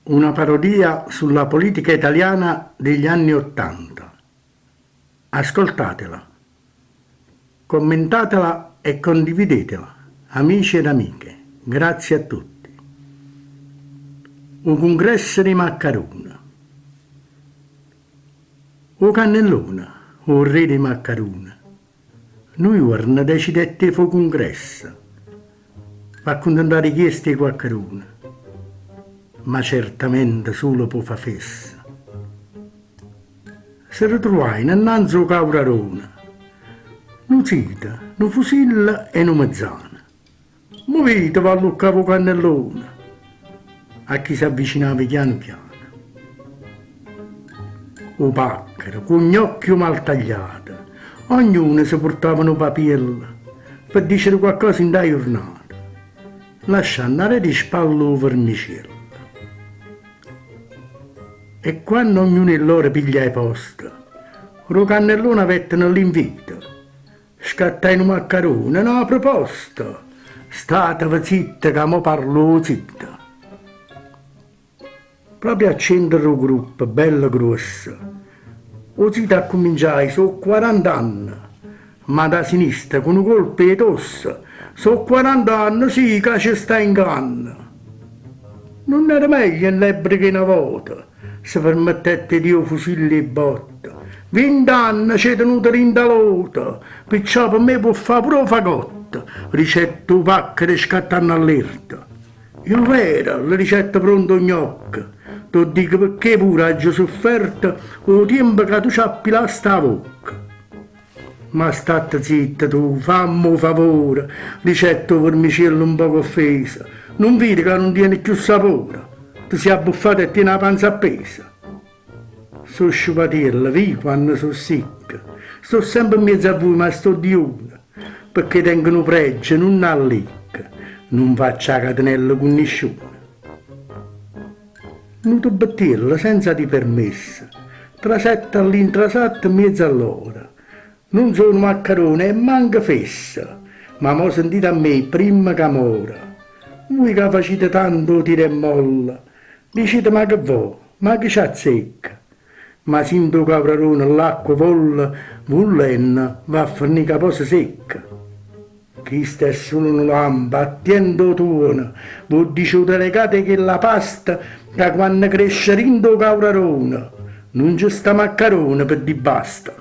Una parodia sulla politica italiana degli anni Ottanta. Ascoltatela, commentatela e condividetela, amici ed amiche. Grazie a tutti. 'O cungresso d' 'e maccarune. 'O cannellone, 'o rre d' 'e maccarune, nu juorno decidette 'e fa 'o cungresso p'accuntentà 'a richiesta 'e quaccheduno, ma certamente sulo p' 'o fa fesso. Se ritruvaino 'nnanze 'o caurarone, nu zito, nu fusillo e nu mezzano. Muviteve, alluccava 'o cannellone a chi s'avvicinava chianu chiano. 'O pacchero, cu 'o gnocchio maltagliato, ognuno se purtava nu papiello pe dicere quaccosa 'int' 'a jurnata, lascianno aret' 'e spalle 'o vermiciello. E quanno ognuno 'e lloro pigliaje posto, d' 'o cannellone avetteno l'invito Scattaje nu maccarone, na proposta, Stateve zitte ca mo parlo 'o zito. Proprio a centro d' 'o gruppo, bello gruosso, 'o zito accumminciaje, So' quarant'anne, ma da sinistra cu nu colpo 'e tosse, So' quarant'anne, sì, ca ce stai 'nganno. Nun era meglio ll'ebbreca 'e na vota? Se permettette 'e di' 'o fusillo 'e botta. Vint'anne c'hê tenuto dint' 'a lota, pirciò pe me può fa' pure 'o fagotto, dicette 'o pacchero scattanno allerta. È overo, lle dicette pronto 'o gnocco, t' 'o ddico pecché pure aggio sufferto 'o tiempo ca tu ce appilaste 'a vocca. Ma statte zitta tu, famme 'o favore, dicette 'o vermiciello un poco offeso, nun vide ca nun tiene cchiù sapore, te si' abbuffata e tiene 'a panza appesa. So' sciupatielle, vi' quanno so' sicche, sto sempe 'mmiezzo a vuje ma sto diuno, pecché tengo nu pregio, nun allicco, nun faccio 'a catenella cu nisciuno. Nu tubettiello senza di' permesso, trasette all'intrasatta 'mmiezzo a lloro. Nun so' nu maccarone e manco fesso, ma mo sentite a me primma ca moro. Vuje ca facite tanto 'o tira e molla, dicite ma che vo', ma che ce azzecca? Ma si 'int' 'o caurarone ll'acqua volle vullenno va a fernì ca po' se secca. Chisto è sulo nu lampo, attiento 'o tuono, v'o ddice 'o delegato 'e chella pasta ca quanno cresce dint' 'o caurarone nun ce sta maccarone pe' dì basta.